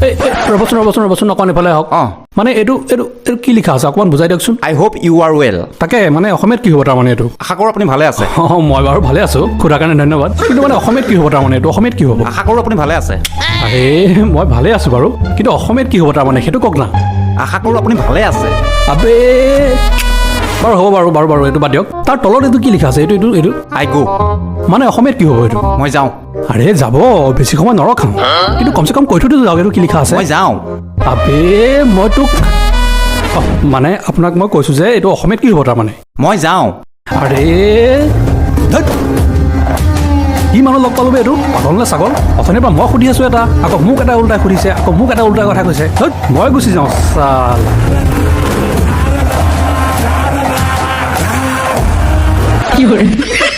এই এই, ৰ'বচোন ৰ'বচোন ৰ'বচোন, অকণ এইফালে আহক। অঁ। মানে এইটো এইটো এইটো কি লিখা আছে, অকণমান বুজাই দিয়কচোন। I hope you are well. তাকে, মানে অসমীয়াত কি হ'ব তাৰমানে এইটো? আশা কৰোঁ আপুনি ভালে আছে। অঁ, মই বাৰু ভালে আছোঁ, সোধাৰ কাৰণে ধন্যবাদ। কিন্তু মানে অসমীয়াত কি হ'ব তাৰমানে এইটো? অসমীয়াত কি হ'ব? আশা কৰোঁ আপুনি ভালে আছে। আৰে, মই ভালে আছোঁ বাৰু, কিন্তু অসমীয়াত কি হ'ব তাৰমানে, সেইটো কওক না। আশা কৰোঁ আপুনি ভালে আছে। আবে, বাৰু হ'ব, বাৰু বাৰু বাৰু এইটো বাদ দিয়ক। তাৰ তলত এইটো কি লিখা আছে, এইটো এইটো এইটো? I go. মানে অসমীয়াত কি হ'ব এইটো? মই যাওঁ। আৰে, যাব, বেছি সময় নৰখাওঁ, কিন্তু কমচে কম কৈ থৈতো যাওক, এইটো কি লিখা আছে। মই যাওঁ। আবে, মই তোক, অঁ, মানে আপোনাক মই কৈছোঁ যে এইটো অসমীয়াত কি হ'ব তাৰমানে? মই যাওঁ। আৰে ধেৎ। কি মানুহ লগ পালোঁ বে এইটো, পাগল নে ছাগল? অথনিৰ পৰা মই সুধি আছোঁ এটা, আকৌ মোক এটা উল্টাই সুধিছে, আকৌ মোক এটা উল্টাই কথা কৈছে। ধেৎ, মই গুচি যাওঁ চালা। 有人。